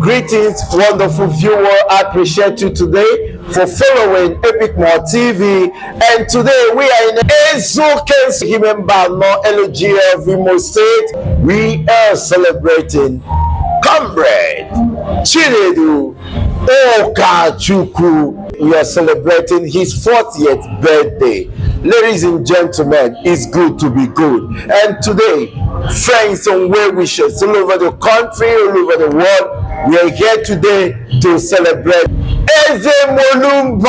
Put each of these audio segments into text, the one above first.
Greetings, wonderful viewer. I appreciate you today for following Epic More TV. And today we are in Eziuka Ehime Mbano LGA of Imo State. We are celebrating Comrade Chinedu Ukachukwu. We are celebrating his 40th birthday. Ladies and gentlemen, it's good to be good. And today, friends and well wishers all over the country, all over the world, we are here today to celebrate Eze Mulumba.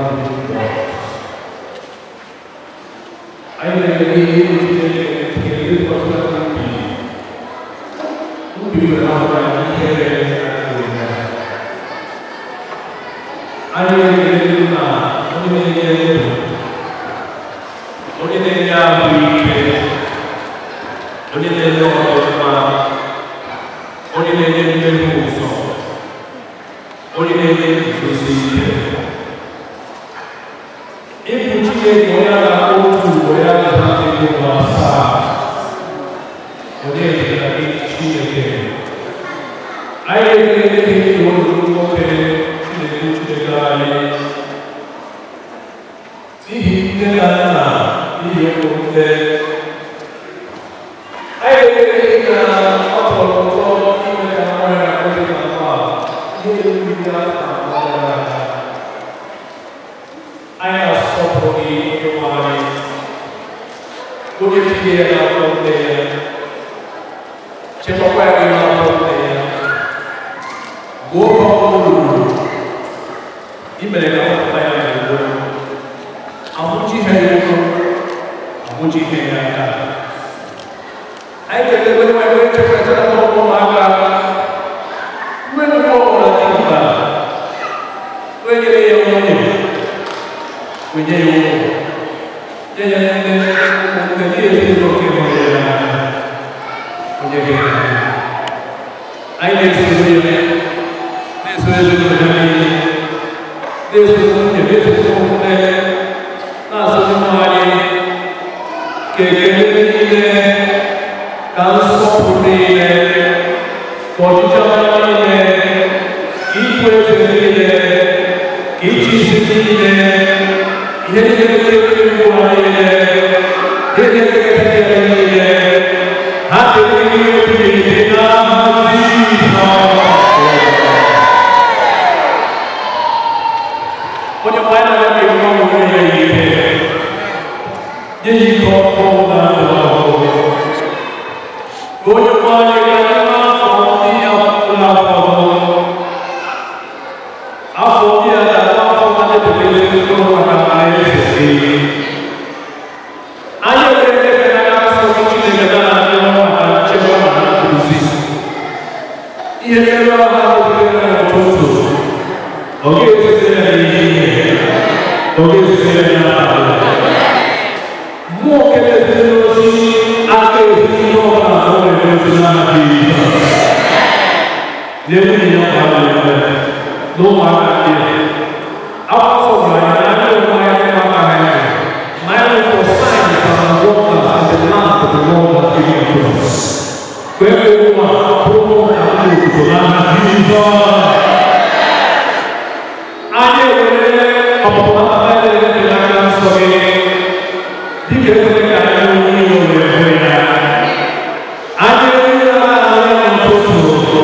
Living God. Anyị na-ekele ihe ịbụ Chineke nke ndị gbasara mbi mbi nwere ahụrụ anyị ihere adịghị ya. Anyị na-ekele nna onye na-enye ndụ, onye na-enye ahụ ike, onye na-enye ọdịmma, onye na-enye mmepe ụzọ, onye na-enye nguzosi ike. Ịbụ Chineke onye a na-akpọ otu ugbo ya na-ebe ego asaa, onye dịka gị, Chineke. Anyị na-ekele gị n'ihi olu nwoke Chineke, Chineke anyị, n'ihi nne na nna, n'ihi ụmụnne. Anyị na-ekele gị na ọ tọrọ ụtọ ime ka nwa ya onye na nwa ihe iri afọ 4 gara aga. Anyị na-asọpụrụ gị, onye nwe anyị, onye tinye ya n'afọ nne ya, chekwakwa ya n'afọ nne ya. Mgbe oge ọnwụ ruru, i mere ka nwata ya n'udo, ahụjighị ya ụkwụ, ahụjighị ya aka. Anyị kelere onye nwe anyị chekwa ezinụlọ ụmụaka nwere mgbe ọbụla dị mkpa, onye nyere ya nwunye, wenye ya ụmụ, nye ya nne, ụmụnne, nye ezinụlọ nke hụrụ ya n'anya. Onye ga-eme anyị na-eso ya, na-eso ezinụlọ ya niile, na-eso nwunye, na-eso ụmụnne, na-asụ ụmụ anyị ka ekele niile, ka nsọpụrụ niile, ka ọchịchọ niile, ka ikwu eze niile, ka ịchị isi niile, ihe niile nke ụwa niile, ihe niile nke niile, ha dịrị ihe ebighị ebi n'aha Jizọs. Onye nwe anyị na-eme ka nwa nwere ya ike, nye ya ike ọkụ na ndụ ọhụrụ. Ka onye nwe anyị ga n'afọ ndị ya fọdụrụ afọdụ, afọ ndị a ga-abụ afọ na-edebe ezi mkpụrụ maka alaeze gị. Anyị ekele ebe n'aka nsọ gị, Chineke, na-adị maka nchekwa na nduzi. Ihe mmerụ ahụ ahụ ya n'ụtụtụ, ọ ga-esite ya n'ehihie, ọ ga-esite ya n'abalị. Mmụọ nke na-esite n'ozi aka esi ihe ọbụla ọ na-emezi n'aha Jizọs. Nye nwunye ya ka ọ na-eme na ụmụaka ndị a. Akwụkwọ nsọ gwara anyị na anyị onwe anyị ama anyị ma anyị for signs and wonders in the land of the Lord has given to us. Kwee ka ụmụ a bụrụ na ndị obodo n'aha Jizọs. Anyị ewere ọpụpụ na mbata anyị na-efe n'aka nsọ gị, dịka ekwere ka anyị onye iro wee hụ ya. Anyị enweghị ahụ ya n'ụtụtụ,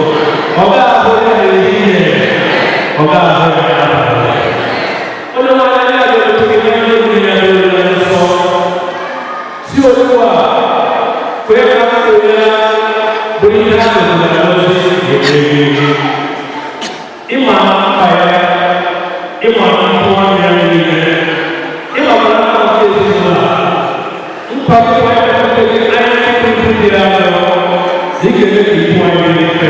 ọ ga-ahụ ya n'ehihie, ọ ga-ahụ ya n'abalị. Onye nwe anyị ga-ebute gị n'ebe nwunye ya doro ya nsọ. Si otu a kwee ka ndụ ya bụrụ ihe a gọziri agọzi ga-emeri. Ịma mkpa ya, ịma mpụ ọnụ ya niile, ịmakwara mkpa nke ezinụlọ a, nkwado anyị gị anyị ndị dị arọ, dịka eme ka ibu anyị dị mfe.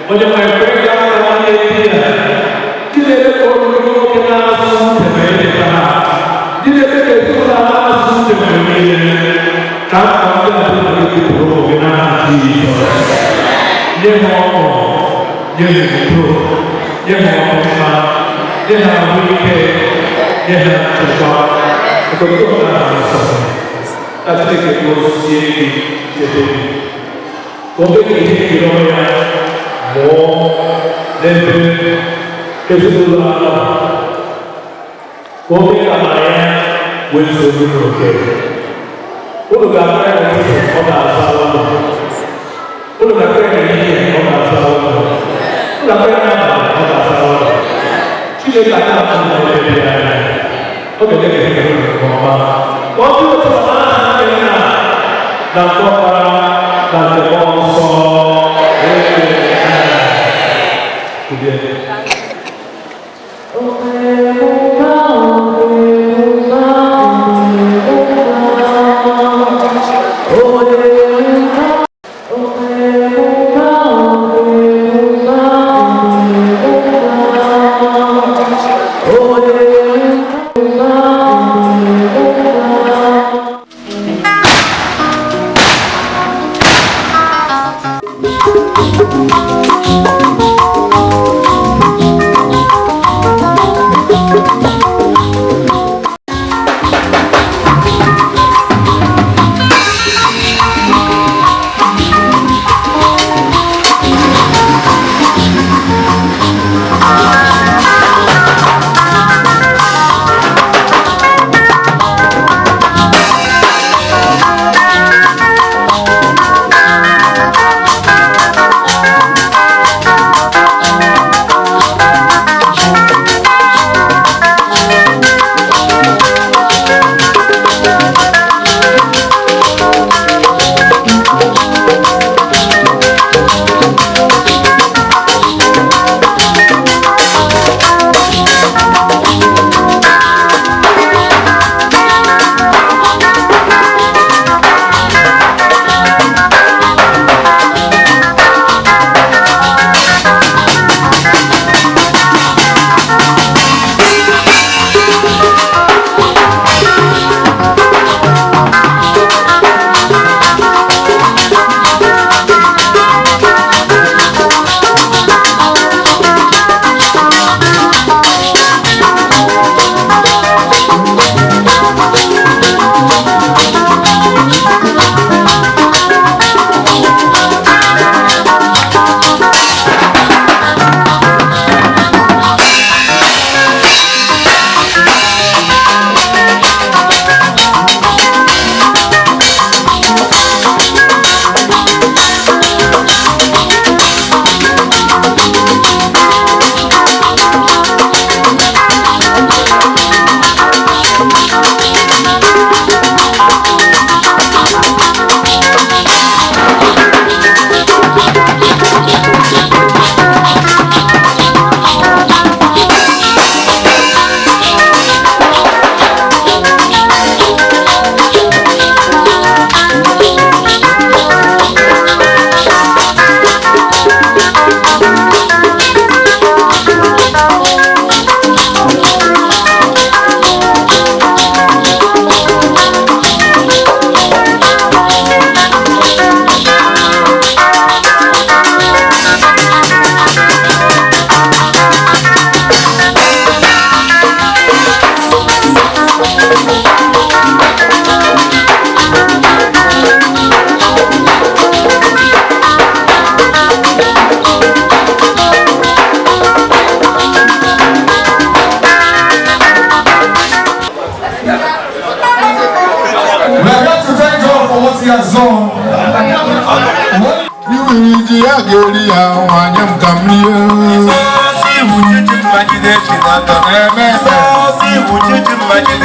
Onye nwe kwe ka aka nwanne di ya, ndị na-eme ka olu gị nwoke na-asụ ude ma eleta ha, ndị na-eme ka ezinụlọ a na-asụ ude mgbe niile, ka mkpa ndị a dị na gị bụrụ ụmụ gị n'aha Jizọs. Nye ha ọṅụ, nye ha udo, nye ha ọmụma, nye ha ahụike, nye ha nchekwa. Obodo na nsọ ka Chineke gozie gị, chebe gị, ka o mee ka ihe nkiri ya mụọ n'ebe ezinụlọ a nọ, ka o mee ka amara ya wee zuru n'oke. Unu ga-akpọ ya n'ụtụtụ, ọ ga-aza unu. Unu ga-akpọ ya n'ehihie, ọ ga-aza unu. Unu ga-akpọ ya n'abalị, ọ ga-aza unu. Chineke aka ahụ na ebe ya anya, ọ ga-enye gị ihe nke ọma. Ka ọ dị otu a n'aha nke Nna na nke Ọkpara na nke Mmụọ Nsọ. Amen. Kulie. Omemume.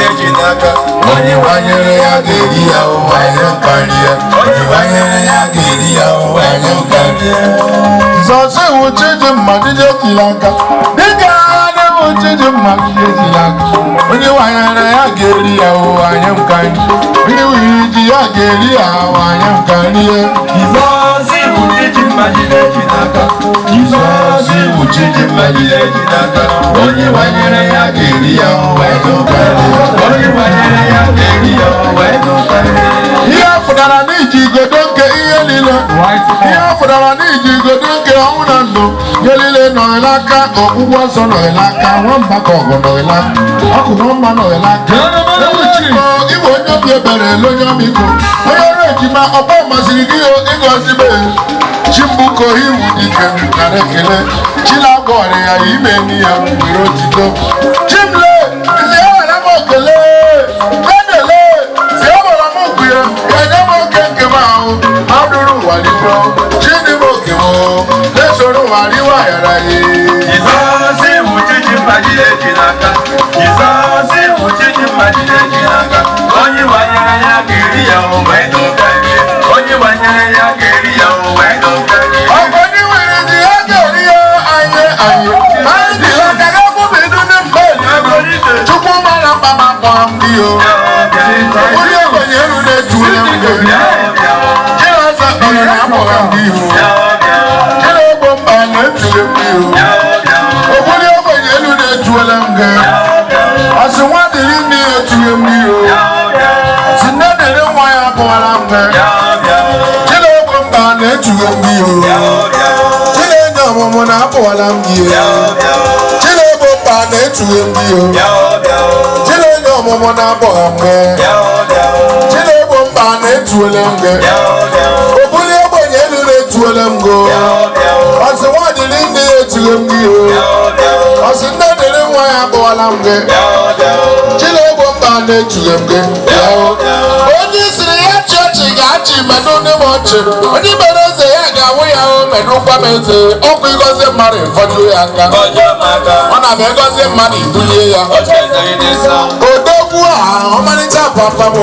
Onye gbanyere ya ga-eri ya onye karịa. Onye gbanyere ya ga-eri ya onye karịa. Zọsị iwu Chidimma jide ejila aka. Dịka adịbụ Chidimma jide ejila aka. Onye gbanyere ya ga-eri ya onye karịa. Onye wiri ji ya ga-eri ya onye karịa. Jizọs iwu Chidimma jide ejila aka. Jizọs iwu Chidimma jide ejila aka. Onye gbanyere ya ga-eri ya onye karịa. Onye gbanyere ya ga-eri ya onye karịa. Ihe pụtara n'iji igodo nke ihe niile. Ihe pụtara n'iji igodo nke ọnwụ na ndụ. Ihe niile nọ n'aka, ọgwụgwọ nsọ nọ n'aka, nwamba ka ọgụ nọ n'aka, ọkụ nwamba nọ n'aka. Igwe onye obi ebere ele onye ọmịiko. Onye ọrụ ejima ọgbọ masịrị gị ịgọzi be. Chimbuko iwu dike nara ekele. Chinagwa ọrịa ya ime nri ya nwere otito. Chimle, ndị ewere m okele. Kedele, si ewere m okwu ya, ya nye m oke nke m ahụ. Adụrụ ụwa dịkọ, chidi m oke m, lesoro ụwa riwa yara ya. Jizọs iwu Chidimma jide ejila aka. Jizọs iwu Chidimma jide ejila aka. Onye gbanyere ya ga-eri ya onye karịa. Onye gbanyere ya ga-eri ya onye karịa. Ọkọ ní wèrè ni a ga-eri ya anyị anyị. Anyị dị aka ga kwụba idu ndị mba eluigwe. Chukwu mara mkpa ma kpọọ m gị o. Onye ogbenye elu na-etu onye m gị. Chinasa kpọrọ na akpọrọ m gị o. Chinegbo mba na-etule m gị o. Ogbuli ogbenye elu na-etuola m gị. Ọsị nwa dịrị na-etughe m gị o. Chinenye ọmụmụ na-akpọwala m gị o. Chinebo mba na-etughe m gị o. Chinenye ọmụmụ na-akpọgha m gị. Chinebo mba na-etuole m gị. Obuli ogbenye elu na-etuole m gị o. Ọsị nwa dịrị nne ya etughe m gị o. Ọsị nne dịrị nwa ya akpọwala m gị. Chinebo mba na-etughe m gị. Onye siri ya chị ọchị ga-achị menụ ndị m ọchị. Onye mere eze ya ga-awụ ya o menụkwa m eze. Ọkwa ịgọzi mmadụ ịfọdụ ya aka. Ọ na-abịa ịgọzi mmadụ ibulie ya. Odogwu a ọmarịcha papa m o.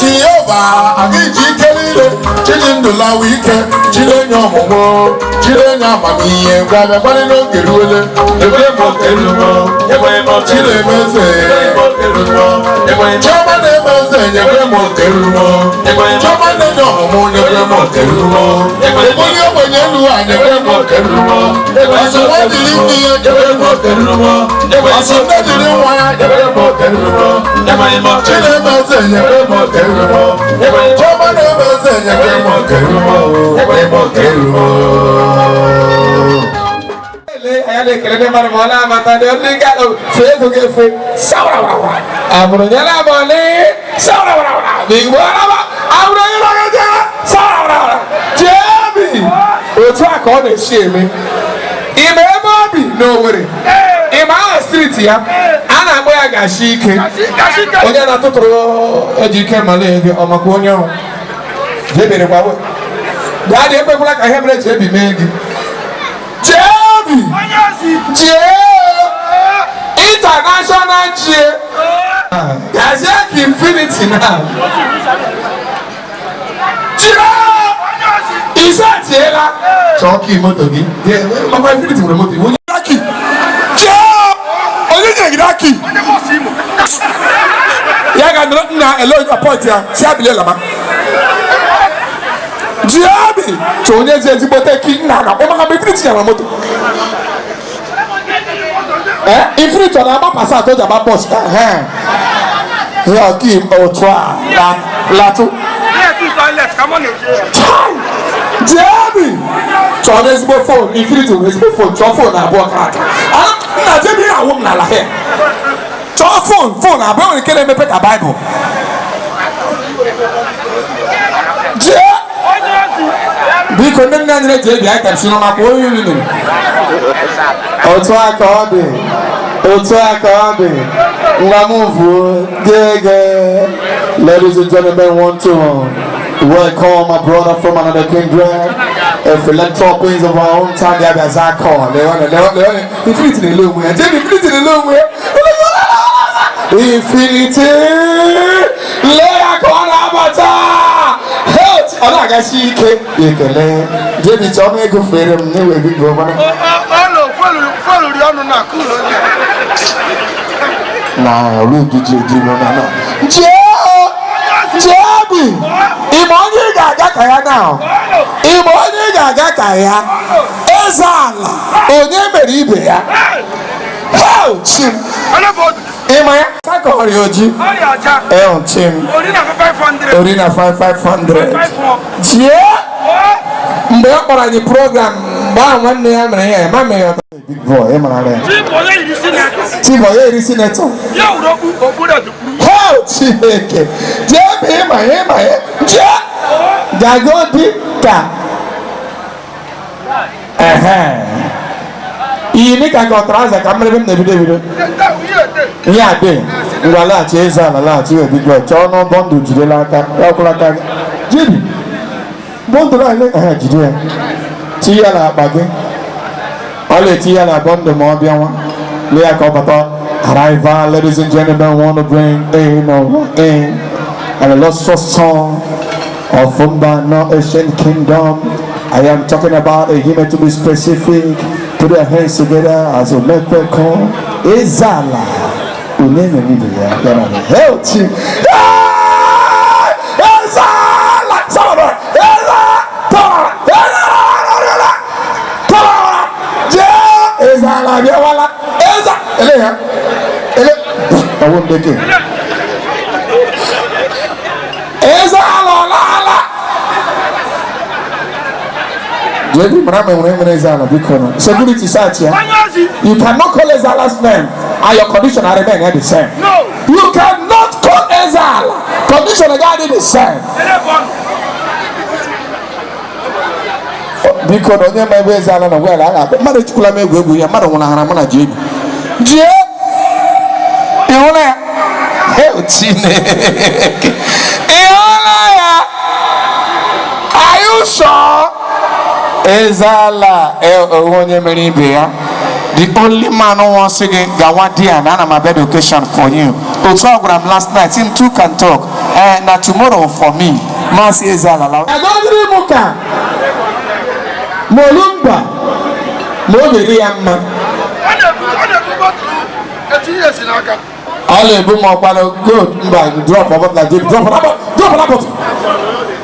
Jehova aga iji ike niile chiji ndụ lawa ike chinenye ọmụmụ chinenye amamihe gwa bịakwanị n'oge ruole ebe m oke ruo Chinemeze Chioma na-eme eze nyekwe m oke ruo Chioma na-enye ọmụmụ nyekwe m oke ruo Ebuli ogbenye elu a nyekwe m oke ruo Ọsị nwa dịrị nne ya nyekwe m oke ruo Ọsị nne dịrị nwa ya nyekwe m oke ruo Chinemeze nyekwe m oke ruo Chioma na-eme eze nyekwe m oke ruo nyekwe m oke ruo. Anyị na-ekele ndị mmadụ ma ọ na-amata ndị ndị ga fee ego ga-efe sawrawrawa abụrụ nyere abụọlị sawrawrawa n'igbo araba abụrụ onye na-agaje sawrawrawa jebi otu a ka ọ na-esi eme ime ebe ọ bi n'Owerri ime aha steeti ya a na-akpọ ya gashi ike onye na-atụtụrụ eji ike mala ego ọ maka onye ọrụ jebere gbawe gaa dị ekwekwala ka ihe mere jebi mee gị jebi jee international jee gazie ka infinity na jee ise tiela chọọ ka moto gị maka infinity nwere moto iwu Daki. Jee! Onye nyere gị daki? Ya ga nọrọ nna ele apọịntị ya si abili lama. Jiobi chọọ onye ji ezigbote ki nna na ụmụ maka infinity nyere moto. Infinity ọ na-agba pasat o ji agba bọs ya ọka otu a latụ. Jiobi chọọ n'ezigbo fon infinity nwere ezigbo fon chọọ fon abụọ ka aka nna jebi ihe awụ m n'ala he chọọ fon fon abụọ nwere nke na-emepe ka baịbụl jee biko ndị nne anyị na-eji ebi item si n'ọma kwuo onye unu. Otu a ka ọ dị, otu a ka ọ dị, ngwa m vuo gege. Ladies and gentlemen, want to welcome my brother from another kindred, a philanthropist of our own time, Yabia Zako. Leone, Leone, Leone, Infinity na-ele onwe ya jebi infinity na-ele onwe ya infinity lee ya ka ọ na-abata health ọ na-agasi ike ekele jebi chọọ m ego fere m na-ewe biko mana na rudu ji eji nọ na na jee jebi ime onye ị ga-aga ka ya na ime onye ị ga-aga ka ya eze ala onye mere ibe ya hel chim ịma ya ka ọrịa oji el chim ori na 5500 jie mgbe ọ kpọrọ anyị program mgbe ahụ nwanne ya mere ya ma mere ya big boy ị mara ya chief onye eri sinetọ hel chineke jee bụ ịma ya ịma ya jee gago dị ka ehe iyi ka ka ọ traụza ka mmiri m na-ebido ebido ihe a dị ngwa laghachi eze ala laghachi wee big boy chọọ ọnụ bọndụ jidela aka ya ọkwụla aka gị jibi bọndụ na ehe jide ya tinye ya n'akpa gị ọ na-etinye ya na bọndụ ma ọ bịa nwa lee ya ka ọ bata. Arrival, ladies and gentlemen, want to bring in or in an illustrious song of Mbano Ancient Kingdom. I am talking about a human to be specific. Put your hands together as a call. Ezala. Unene nibe ya. Yana help you. Ezala! Sọ̀rọ̀! Ezala! Tọ̀rọ̀! Ezala! Tọ̀rọ̀! Jee! Ezala abịawala! Eza! Ele ya! Ele! Ọwọ́ ndeke. Ezala ọlaala! JB mara ma enwere nwere Ezeala biko nọ. Security search ya. You cannot call Ezeala's name and your condition remain the same. No. You cannot call Ezeala. Condition ga-adị the same. Biko na onye ma ebe Ezeala nọ gwa ya na a ga-akpọ mmadụ echukwula m egwu egwu ya mmadụ nwụnahara mụ na JB. Jie ị hụla ya? Heo Chineke. Ị hụla ya? Are you sure? Ezeala onwe onye mere ibe ya. The only man who wants to get gawa dia na ana m abịa the occasion for you. Otu ọ gwara m last night, him too can talk. Na tomorrow for me. Masị Ezeala lawa. Agọziri m ka Molumba ma obi dị ya mma. Ọ na-ebu m ọkpara gold mba drop ọ bụla drop drop na bottle.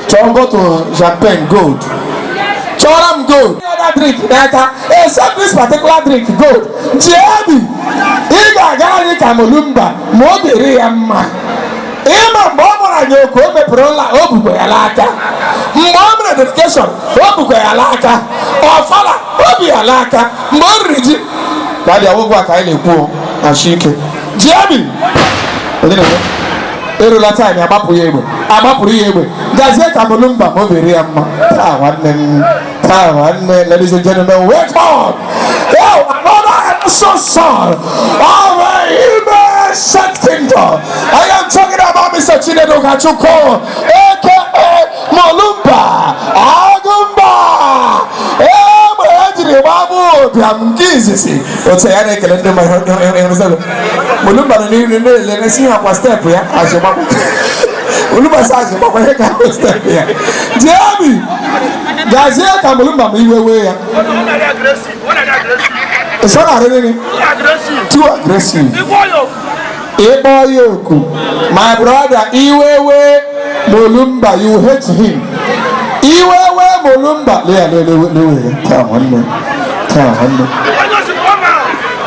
Chọọ bottle champagne gold. Chọrọ m gold. Any other drink n'aka except this particular drink gold. Jiebi ị ga-agara anyị ka Molumba ma obi dị ya mma. Ịma mgbe ọ mụrụ anyị oku o mepere ụlọ o bukwa ya n'aka. Mgbe o mere dedication o bukwa ya n'aka. Ọfala o bi ya n'aka. Mgbe o riri ji dadị ọgwụgwọ a ka anyị na-ekwu na ike. Jiebi onye na-eme erula taịm agbapụ ya egbe agbapụrụ ya egbe gazie ka Molumba ma obi rie ya mma. Taa nwanne m, taa nwanne, ladies and gentlemen, wake up. Yo, another episode son of Ime Set Kingdom. I am talking about Mr. Chinedu Kachukwu, aka Molumba Agumba. Egbe ejiri gbagbu ụbịam nke izizi. Otu ya na-ekele ndị mmadụ. Molumba nọ n'ihu na-ele na-esi ha kwa steepụ ya azụ gbagbu. Molumba sị azụ gbagbu ihe ka ahụ steepụ ya. Jiebi gazie ka Molumba ma iwe wee ya. Sọ na-arị gịnị? Too aggressive. Ịkpọ ya oku. My brother, iwe wee Molumba, you hate him. Iwe wee Molumba. Lee ya, lee, lee, lee ya. Taa nwanne. Taa nwanne.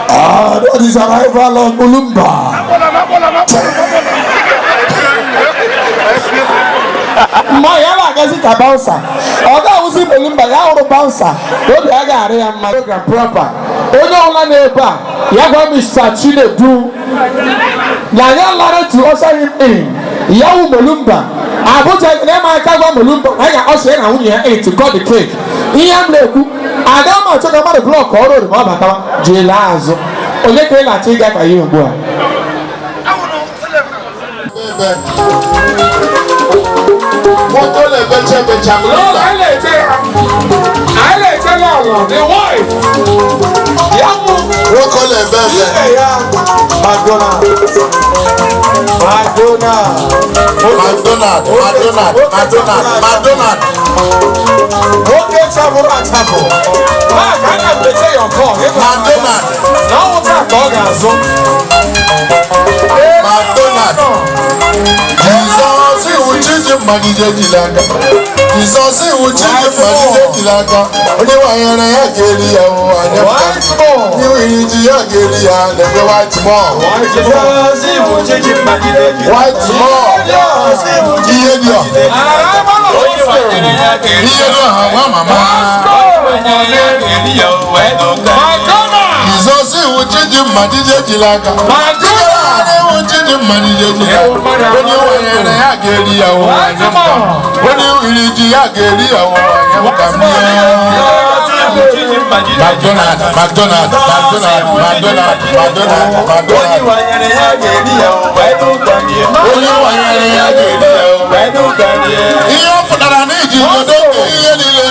Ah, that is arrival of Molumba. Mma ya na-agazi ka bouncer. Ọ ga-awụzi Molumba, ya hụrụ bouncer. Obi a ga-arị ya mma. Program proper. Onye ọbụla na-ebe a, ya gwa Mr. Chinedu na ya lara to usher him in. Ya wụ Molumba. Abuja na-eme aka gwa Molumba na ya usher ya na nwunye ya in to cut the cake. Ihe m na-ekwu, aga m achọ ka mmadụ blọk ọrụ ma ọ batawa jee laa azụ. Onye ka ị na-achọ ịga ka ya ugbu a? Nwoke na-ebecha ebecha Molumba. Anyị na-eche lọlọ, the wife. Ya mụ Nwoke na-ebe ebe. ya McDonald. McDonald. McDonald, McDonald, McDonald, McDonald. Nwoke chabụrụ achabụ. Mark, ana m eche your call. McDonald. Na ọnwụ taa ka ọ ga-azụ. McDonald. Jizọs iwu chiji mmalite ejila aka. Jizọs iwu chiji mmalite ejila aka. Onye wanyere ya ga-eri ya o anya White ball. Iwu iri ji ya ga-eri ya na-ebe white ball. White ball. Ihe dị ọha. Ihe dị ọha nwa mama. Jizọs iwu chiji mmalite ejila aka. Iwu chiji mmalite ejila aka. Onye wanyere ya ga-eri ya o anya Onye iri ji ya ga-eri ya o anya McDonald, McDonald, McDonald, McDonald, McDonald, McDonald. Onye wanyere ya ga-eri ya o. Ihe ọ pụtara na iji igodo nke ihe niile.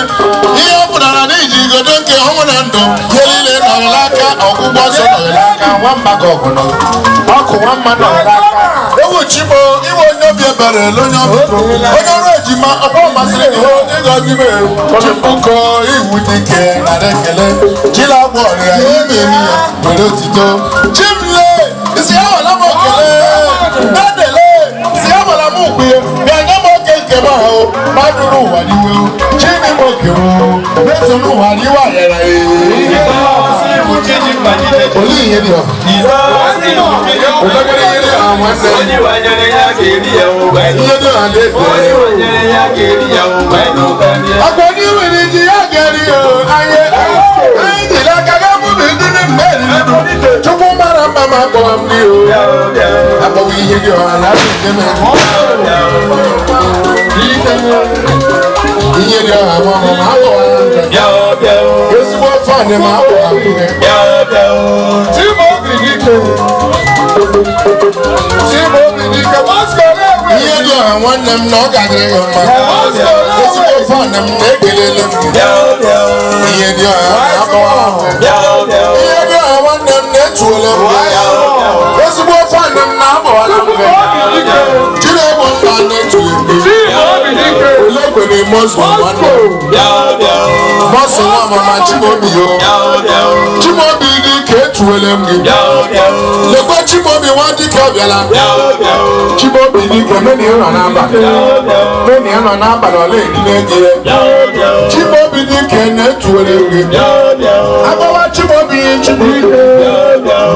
Ihe ọ pụtara na iji igodo nke ọnwụ na ndụ. Ihe niile nọrọ n'aka ọgwụgwọ ọsọ nọrọ n'aka nwamba ka ọgụ nọ. Ọkụ nwamba nọrọ n'aka. Ewu Chimo, iwe onye obi ebere ele onye ọbụtụ. Onye ọrụ ejima, ọkpọ masịrị gị ịgọzi m ewu. Chimbuko iwu dike nara ekele. Chila agwọ ọrịa ime emi ya were otito. Chimle, isi ya wala m okele. Dadele, isi ya wala m ukwu ya. Bịa nye m oke nke m ahụ. Madụrụ ụwa n'iwe. Chimi m oke m. Mesoro ụwa n'iwe ayara ee. Olee ihe dị ọ? Ụdọkara ihe dị ọ nwanne. Ihe dị ọ na-ede. Agwa n'iwe ji ya ga ga-eri ya anyị anyị jiri aka ga bụ na ndị mmeri Chukwu mara mma ma akpọwa m gị o akpọwa ihe gị ọha na ihe dị ọha ma ọ ma akpọwa ezigbo fanị ma akpọwa m gị. Chimaobi Dike. Chimaobi Dike, Moscow na-ewe. Ihe dị ọha nwanne m na ọ ga-adịrị gị mma. Ezigbo fanị m na-ekelele m. Ihe dị ọha akpọwa m gị. Ihe dị ọha nwanne m na-etuola m gị. Ezigbo fanị m na-akpọwala m gị. Chineke mba na-etuli m gị. Chimaobi Dike. Ole kwere Moscow nwanne m. Moscow nwa mama Chimaobi yo. Chimaobi Dike etuwele m gị. Lekwa Chimaobi nwa dike ọbịala. Chimaobi Dike meni nọ n'abalị. Meni nọ n'abalị ọla edile gị. Chimaobi Dike na-etuwele m gị. Agbawa Chimaobi Chimaobi.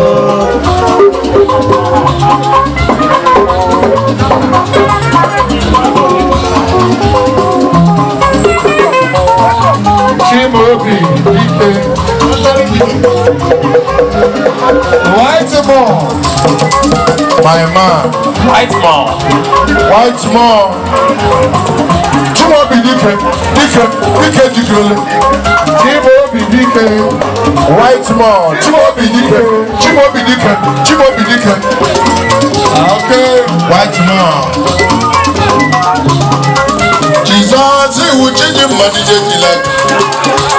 Chimaobi Dike. White more. My man. White more. White more. Chimaobi Dike Dike Dike Dikele. Chimaobi Dike. White more. Chimaobi Dike Chimaobi Dike Chimaobi Dike. Okay. White man. Jesus iwu chiji mmadụ jejila.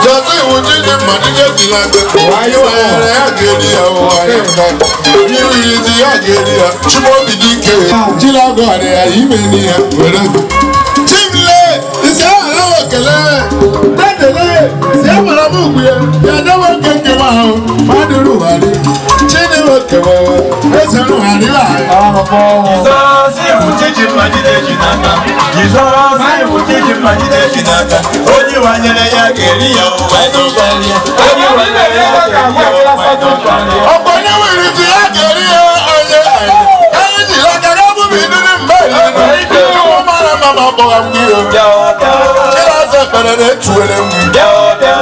Jesus iwu chiji mmadụ jejila. Were ya ga-eri ya o Iri ji ya ga-eri ya. Chimaobi Dike. Chilago ya ime ni ya were. Chimle isi ahụ ekele. Dedele si amara m ugwu ya. Ya dewe nke nke m ahụ. Mmadụ rụgharị. Chineke eze rụgharị ahụ. Jizọs iwu chichi mma jide ji n'aka. Jizọs iwu chichi mma jide ji n'aka. Onye wanyere ya ga-eri ya o wee n'ụbalị ya. Onye wanyere ya ga-eri ya o wee n'ụbalị ya. Ọ̀pọ̀ ní wìrì tí a kiri ẹ ọyẹ ẹyin tí a kẹrẹ mú mi nínú mbẹ yìí tí wọ́n máa ń máa bọ̀ wá wí o. Ṣé láti pẹ̀lẹ́ ní tu ẹlẹ́ wí?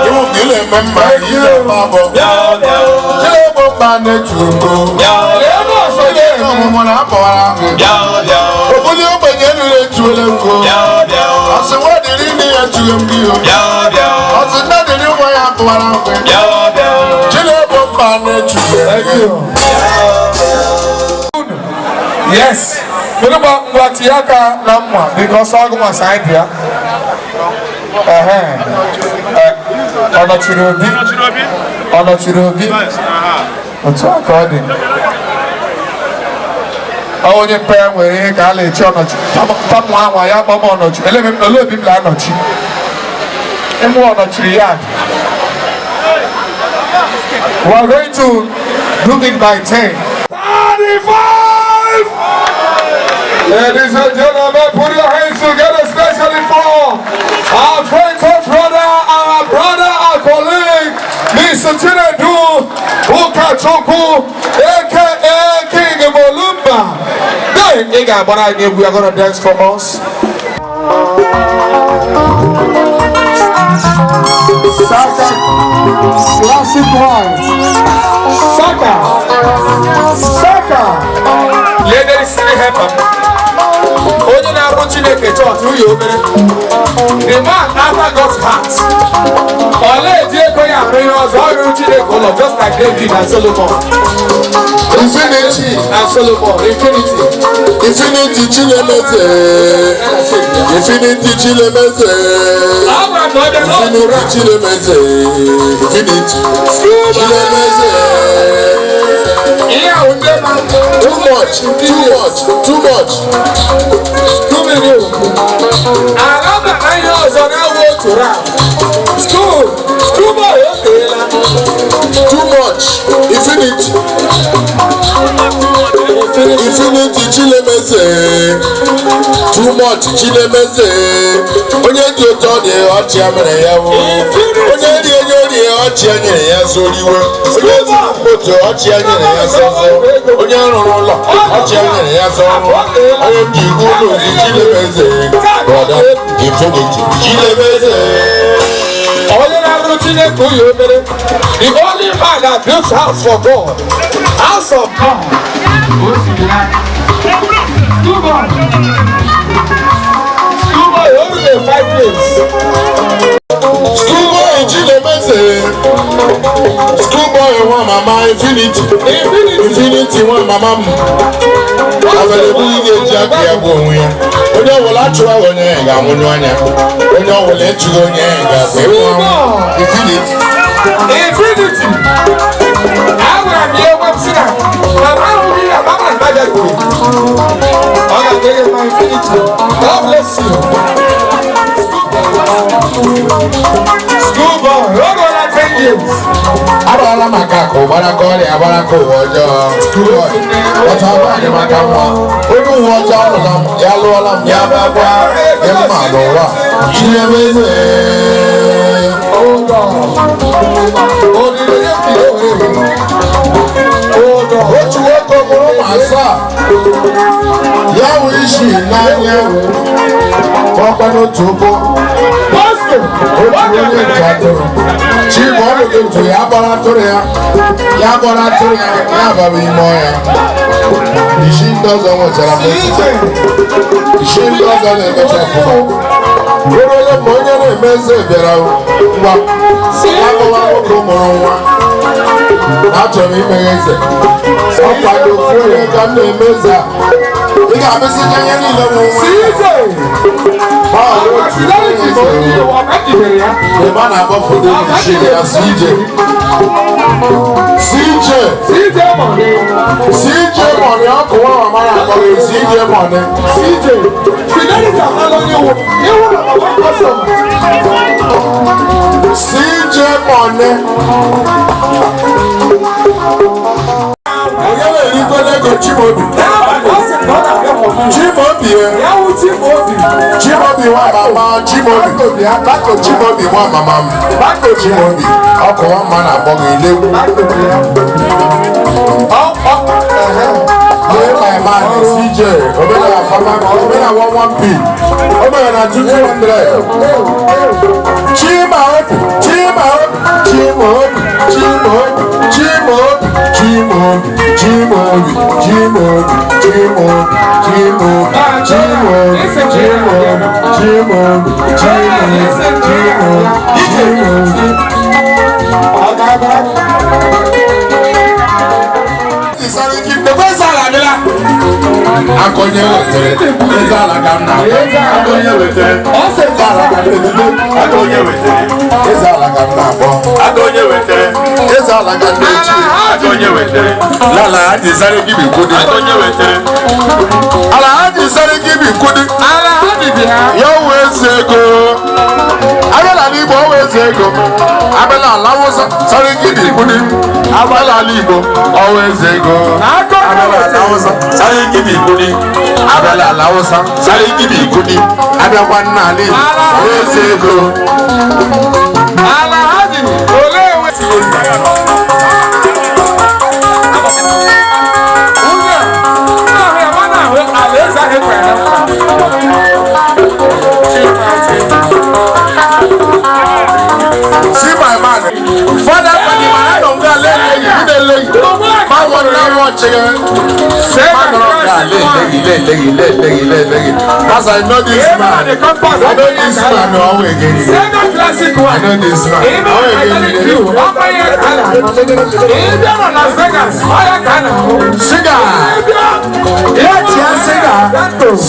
Ìwọ̀n kì í lè mẹ́ mbà yìí lè máa bọ̀. Ṣé lè bọ̀ mbà ní tu o? Ṣé ọmọ náà bọ̀ wá wí? Òkúni ó gbẹ̀yẹ̀ ní lè tu ẹlẹ́ wí o. Ọ̀sìn wọ́ọ̀dì rí ní ẹ̀ tu ẹ̀mí o. Ọ̀sìn náà dì ní wọ́n yà bọ̀ wá wí. Ṣé lè bọ̀ mbà ní tu ẹlẹ́ wí? Yes. Kedu mgbe ngwa tinye aka na mma because ọgụ masị anyị bịa. Ehe. Ọ nọchiri obi? Ọ nọchiri obi? Otu a ka ọ dị. Ọ onye mpe ya nwere ihe ka a na-echi ọnọchi. Tamụ anwa ya kpọm ọnọchi. Olee obi m na-anọchi? Ịmụ ọnọchiri ya. We are going to do it by 10. 35! Ladies and gentlemen, put your hands together, especially for our great brother, our brother, our colleague, Mr. Chinedu Ukachukwu, aka King Molumba. Then, we are going to dance for us. Saka, classic one. Saka, Saka. Ladies, help. Onye na-arụ Chineke chọọchị ụyọ obere. The man after God's heart. Ọ na-eji ego ya arụ ihe ọzọ, ọ rụrụ Chineke ụlọ just like David and Solomon. Infinity. And Solomon, infinity. Infinity Chilemeze. Infinity Chilemeze. Abraham na ọbịa n'otu Infinity ra. Chilemeze. Infinity Chilemeze. Ihe ahụ ndị ma Too much, too much, too much. Tumiri okwu. Ala na ihe ọzọ na-awụ otu ra. School, school boy o teela. Too much. Infinity. Infinity Chilemeze. Too much Chilemeze. Onye dị ụtọ dị ọchị ya mere ya wụ. Onye dị onye rie ọchị ya nyere ya zoriwe. Onye zuru moto ọchị ya nyere ya zọzọ. Onye rụrụ ụlọ ọchị ya nyere ya zọrọ. Onye ji ụlọ ozi Chilemeze. Brother Infinity Chilemeze. Onye rụrụ Chineke ụlọ obere. The only man that built house for God, house of God. O siri n'aka. Schoolboy. Schoolboy, o ruru 5 years. Schoolboy Chinemeze, schoolboy nwa mama Infinity. Infinity. Infinity nwa mama m. Available ị ga-eji aka ya gbuo onwe ya. Onye ọbụla achụrụ onye ya ga-anwụnyụ anya. Onye ọbụla echụghị onye ya ga-abụ ịnwụ anwụ. Infinity. Infinity. Agwara m ya, egwe m sị na mama ahụghị ya, mama na bịarutere. Ọ ga-adịrị mma, Infinity. God bless you. Schoolboy, o ruola 10 years. Arụọla maka akụ gbaraka ọrịa gbaraka ụwa ọjọọ. Schoolboy. Ọtọ agbanyị maka nwa. Onye ụwa ọjọọ alụla m, ya lụọla m, ya gbagwa ya mma n'ụwa. Chinemeze. Oh God. Olile onye mmiri ohere. Oh God. Otu nwoke mụrụ ụmụ asaa, ya wụ isi n'anya ọkwa n'otu ụkwụ. Bosco. Otu onye nche atụrụ chi ma ọ bụ otu ya gbara atụrụ ya, ya gbara atụrụ ya, ya bara ime ọhịa. Isi ndị ọzọ nwechara mmetụta, isi ndị ọzọ na-emecha ọfụma. Ruo onye ma onye na-eme eze bịara ngwa ya gụwa nwoke mụrụ nwa, achọrọ m imeghe eze. Ọ kwado ofu onye ka m na-eme eze a, ị ga-amụsịcha ihe niile nwe nwa. CJ. Bọọlụ otu Fidelity bụ onye ọka jidere ya. Ebe a na-akpọ foto isi ya CJ. CJ. CJ Money. CJ Money, ọkụ nwa mama na-akpọ gị CJ Money. CJ. Fidelity amala onye wụ. Iwu na mama customer. CJ Money. Onye na-erikọ n'ego Chimaobi. N'abalị ọ sị na ọ na-abịa for you. Chimaobi e. Ya wụ Chimaobi. Chimaobi nwa mama Chimaobi. Chimaobi nwa mama m. Chimaobi ọkụ nwa mma na-akpọ gị legwu. Ọ ọ ẹhẹ. Lee my man CJ, omena fama, omena 11 p, omena na 2200. Chimaobi, Chimaobi, Chimaobi, Chimaobi, Chimaobi, Chimaobi, Chimaobi, Chimaobi, Chimaobi, Chimaobi, Chimaobi, Chimaobi, Chimaobi, Chimaobi, Chimaobi, Chimaobi. Ọ ga-aga. Eze ala adịla. Akọnye wetere, eze ala ka m na-akọ. Akọnye wetere, Ọ sị eze ala ka m na-etute. Aka onye wetere. Eze ala ka m na-akpọ. Aka onye wetere. Eze ala ka m na-echi. Aka onye wetere. Lala haji sariki bi kudi. Aka onye wetere. Ala haji sariki bi kudi. Ala ha dịdị ha. Ya wụ eze ego. Abịa n'ala Igbo, ọ wụ eze ego. Abịa n'ala Awụsa, sariki bi kudi. Abịa n'ala Igbo, ọ wụ eze ego. Aka onye Abịa n'ala wetere. Awụsa, sariki bi kudi. Abịa n'ala Awụsa, sariki bi kudi. Abịakwa n'ala Igbo, ọ wụ eze ego. Ala ha dị olee ewe. Nwunye a, nna ahụ ya, nwanne ahụ alaeze ahụ ekwere na nkwa. See my man. Father, for the man, I don't go lay lay, you lay. Ma wọ́n náà wọ́n ṣe yẹn. Ma nọrọ ká lay lay lay lay lay lay lay. As I know this man, I know this man, ọwọ́ again. Sega classic I one. know this man, Ime ọwọ́ Titanic again. view, ọkwa ihe ka a na-ahụ. Ị bịa na Las Vegas, ọya ka a na-ahụ. Siga, Ị bịa ya tia siga,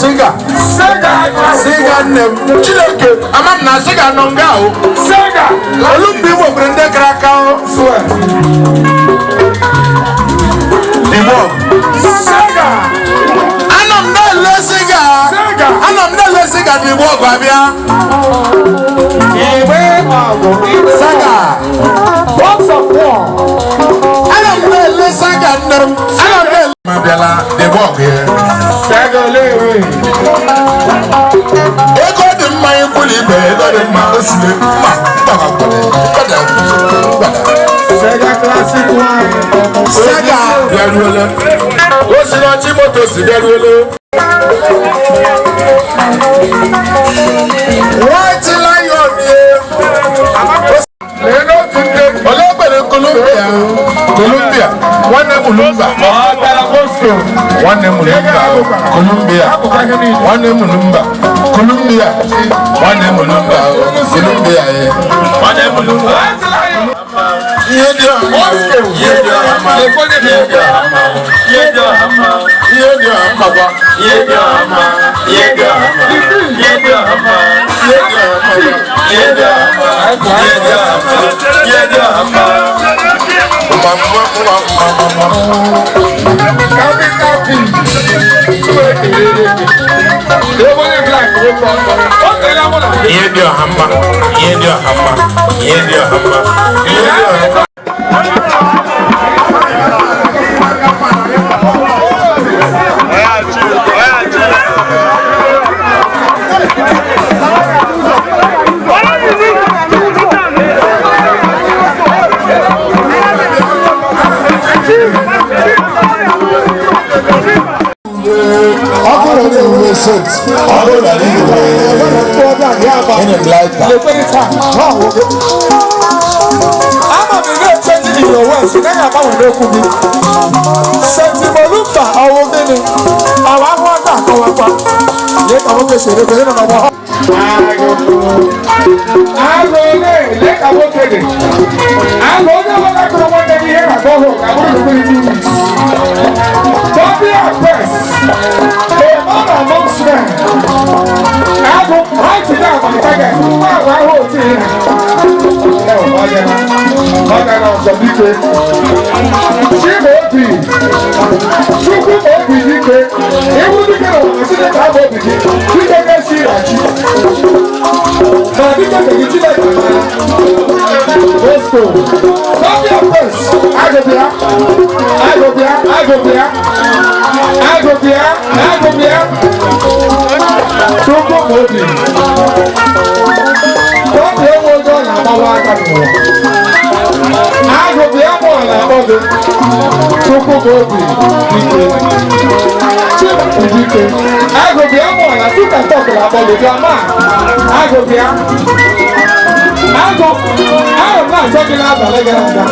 siga, Sega classic siga nne m. Chineke, ama m na siga nọ nga o. Sega Olu mgbe Igbo nwere ndị kara aka o. Swear. Igbo. Sega. Anọ m na-ele siga. Sega. Anọ m na-ele siga dị Igbo ọgụ abịa. Igbe ọgụ, igbe. Saga. Box of war. Ana m na-ele saga nne m. Ana m na-ele. M abịala debe ọgụ ya. Sega olewe. Ego dị mma ikwulu ibe, ego dị mma osile mma mgbada mgbada mgbada. Sega classic one. Saga bịaruola. O si n'ọchị moto si bịaruola. White Lion ye. Mulumba. Nwanne Mulumba, Columbia. Nwanne Mulumba, Columbia. Nwanne Mulumba, Columbia. Nwanne Mulumba. Ihe dị ọha mma, Ihe dị ọha mma. Ihe dị ọha mma. Ihe dị ọha mma. Ihe dị ọha mma gwa. Ihe dị ọha mma. Ihe dị ọha mma. Ihe dị ọha mma. Ihe dị ọha mma gwa. Ihe dị ọha mma. Ihe dị ọha mma. Ihe dị ọha mma. Mma mma mma mma mma mma. Ihe dị ọha mma, ihe dị ọha mma, ihe dị ọha mma, ihe dị ọha mma. Ọkụrụ ní ìwé six. Ọkụrụ ní ìwé. Gịnị m laịta? Ama m na-echenji your words, ị gaghị agbanwe n'okwu gị. Sentimolumba ọwụ gịnị? Ọwa ahụ aka akọwakwa. Lee ka nwoke si erebe ịnọ n'ọgbọ. Agụ ole lee ka nwoke dị. Agụ onye ọbụla kụrụ nwanne gị ihe na bọhol ka bụrụ n'okpuru 2 weeks. Bobby Press, a man amongst men. Agụ, right down on the target. Nwa ahụ ahụ otu ihe. Ọga na ọzọ biko. Chimaobi, Chukwu obi dike, iwu dike na ọmụmụ Chineke abụ obi gị, dike ga-esi ịrachi. Ma dike nke gị Chineke amara. Bosco, Bobby Press, agụbịa, agụbịa, agụbịa, agụbịa, agụbịa, Chukwu obi. Bobby enwe oge ọ na-agbawa aka n'ụwa. Agụ bịa mụ ala akpọ gị. Chukwu bụ obi dike. Chimaobi dike. Agụ bịa mụ ala tuka tọk na akpọ gị bịa ma. Agụ bịa. Agụ ahụ m na-achọ gị n'abalị gara aga.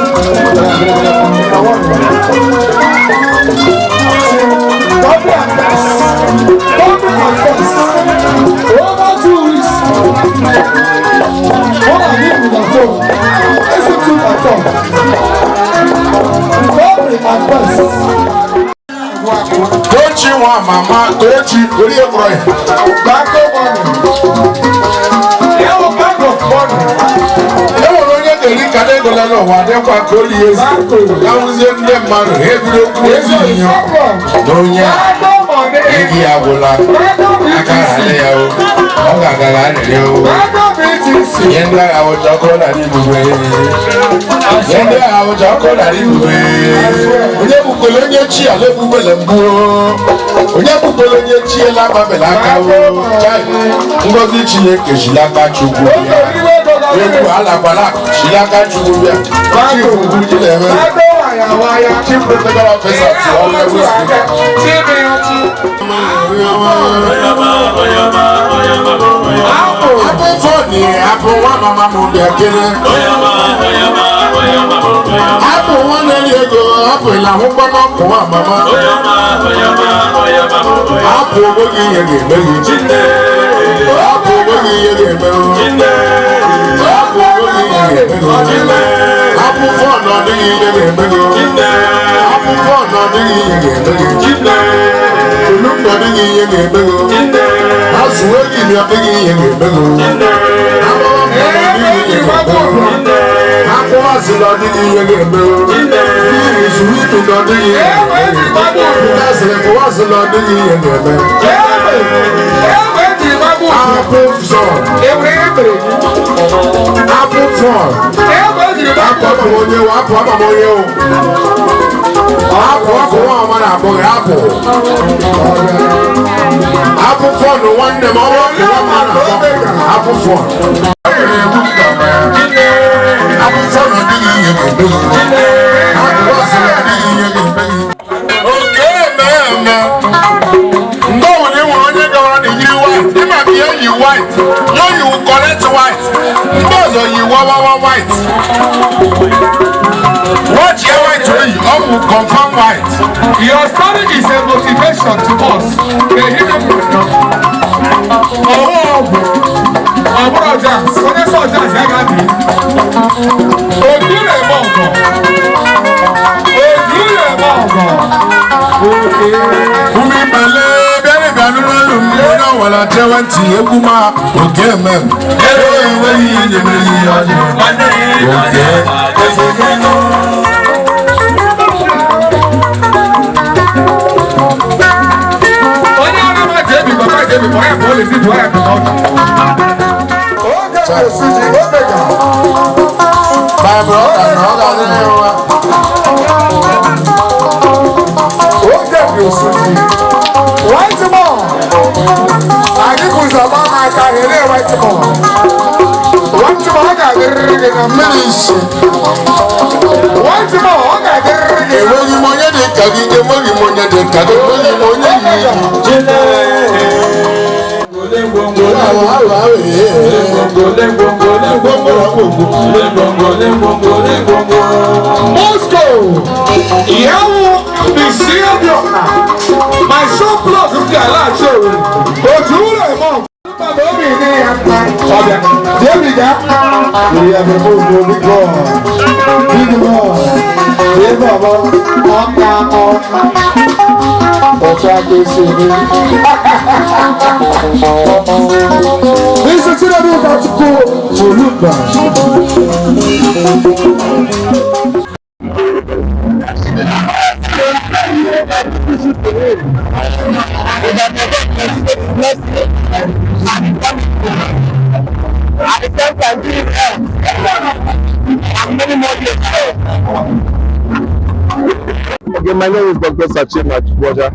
Bobby and Bess. Bobby and Bess. Over 2 weeks. Mụ na gị bụ na phone. Listen to my talk. Bobby and Bess. Tochi nwa mama, Tochi, ori ekpọrọ ya. Bank of money. Ya bụ bank of money. E nwere onye ga-eri ka ego lele ụwa dịkwa ka o lie ezi. Ya wụzie ndị mmadụ ha ebido kwuo ezi onyinyo na onye a Bank of money. ego ya agwụla aka ghara ya o ọ ga-agara arịrịọ o. Bank of BTC. Ihe ndị agha wụcha ọkụ n'ala igwe. Ihe ndị agha wụcha ọkụ n'ala igwe. Onye gbukwele onye chi ala egbubele mbụ o. Onye gbukwele onye chi ala agbabele aka o. Chai, ngọzi Chineke jilaka Chukwu bịa. Egwu alakwala jilaka Chukwu bịa. Chief ugwu Chileme. Bank waya waya. Chief Protocol Officer to Honorable Speaker. Apụ fọni, apụ nwa mama m bịa kere. Apụ nwa na-eri ego, apụ ịlahụ mgbama ọkụ nwa mama. Apụ onwe gị ihe ga-eme gị. Apụ onwe gị ihe ga-eme o. Apụ onwe gị ihe ga-eme gị. Apụ fọnụ ọ dịghị ihe ga-eme gị. Apụ fọnụ ọ dịghị ihe ga-eme gị. Olugbo ọ dịghị ihe ga-eme gị. Azụ egiri ọ dịghị ihe ga-eme gị. Agbọghọ ọ dịghị ihe ga-eme gị. Akwụ azịla ọ dịghị ihe ga-eme gị. Mmiri zuru ike na ọ dịghị ihe ga-eme gị. Azịrị kụwa azịla ọ dịghị ihe ga-eme. Apụ fọn. Apụ fọn. Apụ ama m onye o, apụ ama m onye o. Apụ ọkụ nwa ọma na-akpọ gị apụ. Apụ fọn nwanne m ọrụ ọkụ nwa ọma na-akpọ apụ fọn. Apụ fọn ọ dịghị ihe ga-eme gị. Apụ ọsịrị adịghị ihe ga-eme gị. Oke eme mgbe ọbụla ị nwere onye gawara na yiri white, ịma ka ihe yi white, ya yi correct white, ndị ọzọ yi wawawa white. White. White ya white oyi, ọ bụ confirm white. Your story is a motivation to us. Ọwọ́ ọgwụ, ọ bụrụ jazz, onye sọ jazz ya ga-adị. Ojú rẹ̀ mọ̀ ọ̀gọ̀. Ojú rẹ̀ mọ̀ ọ̀gọ̀. Umi male bịara bịa n'ụlọ m onye ọwara tewe ntị egwu ma oke emem. Ee, enweghị ihe nyemere ihe ọjị. Oke. Onye ara ma jẹ́ mi bàbá jẹ́ mi bọ̀ ẹ̀ bọ̀ lè sí ìdúrà ẹ̀ bọ̀. Oge Osuji Omega. My brother na ọ ga-adịrị nwa. Oge Osuji. White man. Anyị kụzi ọgba m aka hele white man. White man ọ ga-adịrịrị gị na Mmiri isi. White man ọ ga-adịrịrị gị. Enweghị m onye dị ka gị, enweghị m onye dị ka gị, enweghị m onye yi. Awa, awa, awa, ee, ee. Moscow, ìyàwó Bisi Obiọha, my show plug ndị ala achọ Owerri, ojú rẹ̀ mọ̀. Bàbá obi ní ya mma. Ọbịa. There we go. We have a move, big boy. Big boy. Big baba. Ọ̀nà ọ̀. Ọ̀tún akéésì mi. Mr. Chinedu Kachukwu Olumba. Okay, my name is Dr. Sachin Machuboja.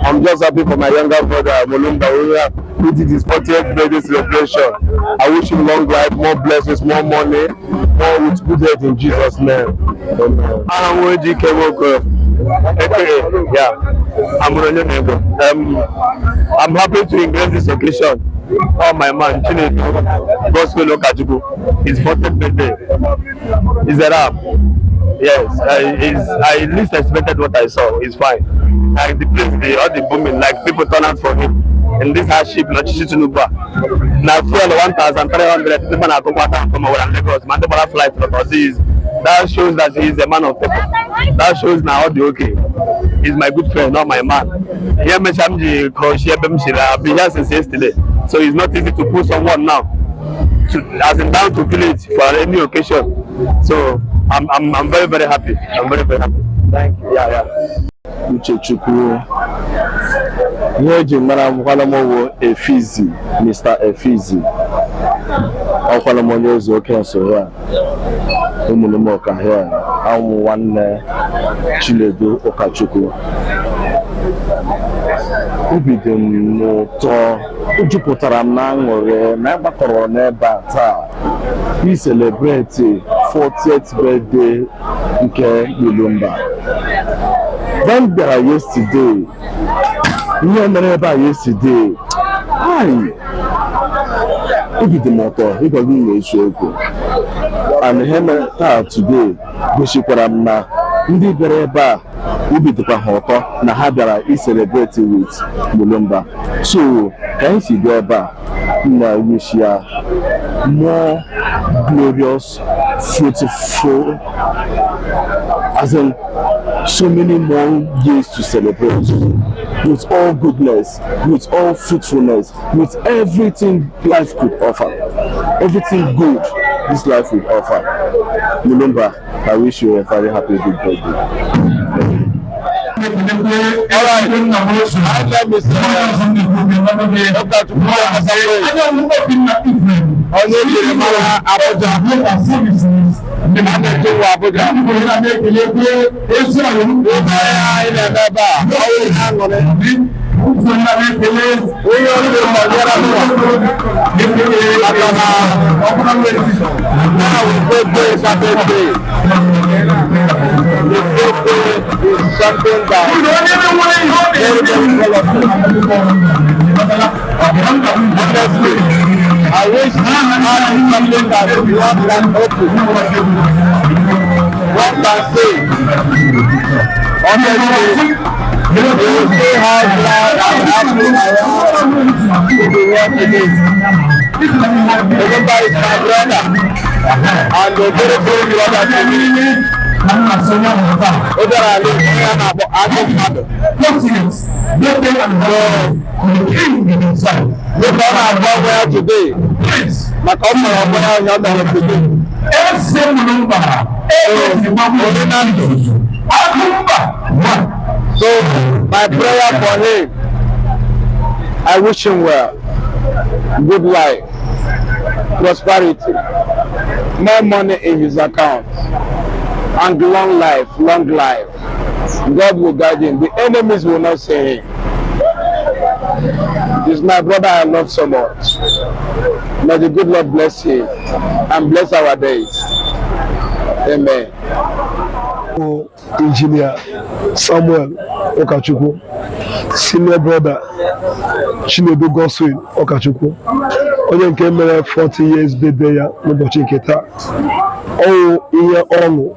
I'm just happy for my younger brother, Molumba Uya, who did his 40th birthday celebration. I wish him long life, more blessings, more money, more with good health in Jesus' name. Amen. I'm Ojike Woko. Yeah, I'm Ronyo Nego. I'm happy to grace this occasion. Oh, my man, Chinedu Gospel Okachukwu, his 40th birthday. Is a wrap. Yes, I least expected what I saw. It's fine. Like the place, all the booming, like people turn out for him. In this hardship, not Tinubu. Now fuel 1,300 people are going from our Lagos. Man, the flight from this. That shows that he is a man of people. That shows now all the okay. He's my good friend, not my man. Here, me Shamji crochet, I've been here since yesterday. So it's not easy to put someone now to, as in down to village for any occasion. So I'm very, very happy. I'm very, very happy. Thank you. Yeah, yeah. Uchechukwu. Ihe eji mara m kwala m wụ Efizi, Mr. Efizi. Ọkwala m onye ozi oke nsoro a. Ụmụnne m ọka here, awụ nwanne Chinedu Ụkachukwu. Obi dị m n'ụtọ, o jupụtara m na aṅụrị na agbakọrọ n'ebe a taa i celebrate 40th birthday nke Mulumba. Then bịara yesterday, ihe mere ebe a yesterday, ai, obi dị m ụtọ ịgwa gị na eziokwu. And ihe mere taa today gosikwara m na ndị bịara ebe a obi dịkwa ha ụtọ na ha bịara i celebrate with Mulumba. So ka anyị si bịa ebe a, m na wish ya more glorious, fruitful, as in so many more years to celebrate with all goodness, with all fruitfulness, with everything life could offer, everything good this life would offer. Mulumba, I wish you a very happy big birthday. All right. My name is Dr. Onye jiri mara Abuja. A na-ejewu Abuja. Ihe anyị na-eme ebe a, ọ wụ ihe aṅụrị. Onye ọrụ dị mma bịara n'ụwa. Maka na now is birthday is a birthday. The birthday is something that very, very colorful. Honestly, I wish I had something that we want that open. One can say, honestly, you will see how glad and happy I am to be working it. Remember, it's my brother and a very good brother to me. Ó dára lé ní a na-akpọ agụ mmadụ. So, dịka ọ na-agba ọgwụ ya today, maka ọ mara ọgwụ ya onye ọ mere today. So, onye na ndụ. So, my prayer for him, I wish him well, good life, prosperity, more money in his account, and long life, long life. God will guide him. The enemies will not see him. He's my brother I love so much. May the good Lord bless him and bless our days. Amen. Engineer Samuel Okachukwu, senior brother Chinedu Godswill Okachukwu, onye nke mere 40 years birthday ya n'ụbọchị nke taa. Ọwụ ihe ọṅụ.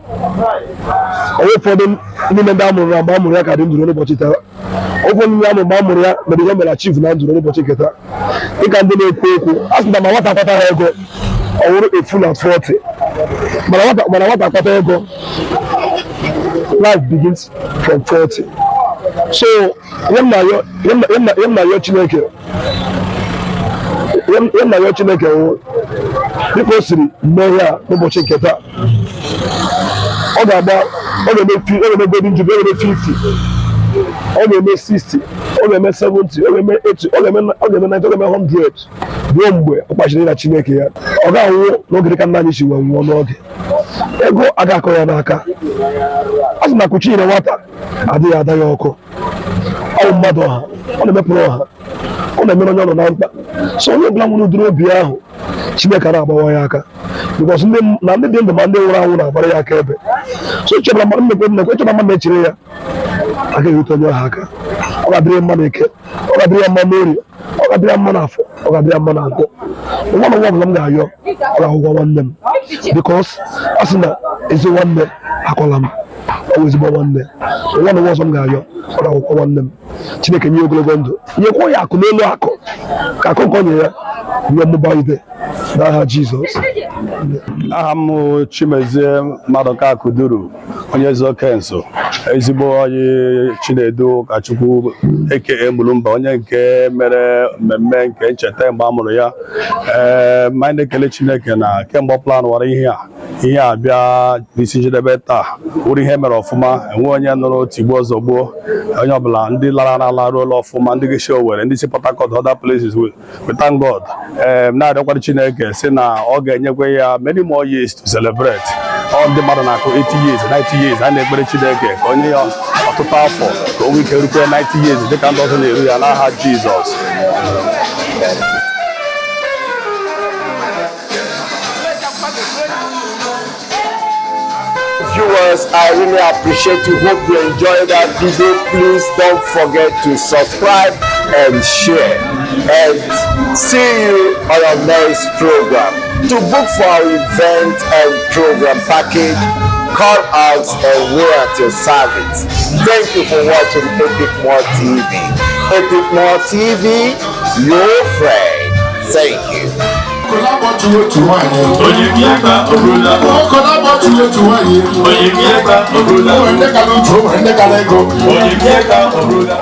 Ọwụ ụfọdụ n'ime ndị amụrụ ya mgbe amụrụ ya ka dị ndụ n'ụbọchị taa. Ụfọdụ ndị amụrụ mgbe amụrụ ya mere ihe mere achieve na ndụ n'ụbọchị nke taa. Dịka ndị na-ekwu okwu, a sị na ma nwata akpata ha ego, ọ wụrụ a fool at 40. Mana nwata akpata ego, life begins from 40. So ihe m na-ayọ Chineke wụ dịka o siri mee ihe a n'ụbọchị nke taa, ọ ga-agba, ọ ga-eme golden jubilee, ọ ga-eme 50, ọ ga-eme 60, ọ ga-eme 70, ọ ga-eme 80, ọ ga-eme 90, ọ ga-eme 100, ruo mgbe ọ kpachiri na Chineke ya. Ọ ga-anwụ n'oge dịka nna anyị si wee nwụọ n'oge. Ego aga akọ ya n'aka. A sị na akụchi nyere nwata adịghị ada ya ọkụ. Ọ bụ mmadụ ọha, ọ na-emepụrụ ọha, ọ na-emere onye ọ nọ na mkpa. So onye ọbụla nwere ụdịrị obi ahụ, Chineke na-agbawa ya aka, because ndị na ndị dị ndụ ma ndị nwụrụ anwụ na-agbara ya aka ebe. So chọbara mmadụ mmekwe nnekwe chọbara mmadụ na-echere ya aka erute onye ọha aka. Ọ ga-adịrị ya mma n'Eke, ọ ga-adịrị ya mma n'Orie, ọ ga-adịrị ya mma n'Afọ, ọ ga-adịrị ya mma na Nkwọ. Nwa na nwa ọbụla m ga-ayọ, ọ ga-ahụkwa nwanne m, because a sị na ezi nwanne akọla m, ọ bụ ezigbo nwanne. Nwa na nwa ọzọ m ga-ayọ, ọ ga-ahụkwa nwanne m. Chineke nye ogologo ndụ, nyekwa ya akụ n'elu akụ, ka akụ nke ọ nye ya nye mmụba ide n'aha Jizọs. Aha m Chimezie Maduka Akuduru, onye Ezeokenso, ezigbo onye Chinedu Ụkachukwu eke Mulumba, onye nke mere mmemme nke ncheta mgbe a mụrụ ya. Ee, ma anyị na-ekele Chineke na kemgbe ọ plan wara ihe a, ihe a bịa n'isi njedebe taa, wụrụ ihe mere ọfụma. Enwe onye nụrụ tigbuo zọgbuo onye ọbụla. Ndị lara n'ala ruola ọfụma, ndị ga-esi Owerri, ndị si Port Harcourt, other places. We thank God. Ee, na-arịọkwara Chineke si na ọ ga-enyekwa ya many more years to celebrate. Ọ ndị mmadụ na-akụ 80 years, 90 years. A na-ekpere Chineke ka onye ya ọtụtụ afọ, ka o nwee ike rukwe 90 years dịka ndị ọzọ na-eru ya, n'aha Jizọs. Viewers, I really appreciate you. Hope you enjoyed that video. Please don't forget to subscribe and share. And see you on our next program. To book for our event and program package, call us and we're at your service. Thank you for watching Epic More TV. Epic More TV, your friend. Thank you. Otu nwanyị. Onye aka orula. Okolabọchu otu nwanyị. Onye aka orula. O nwere ndị kara uche, o nwere ndị kara ego. Onye aka orula.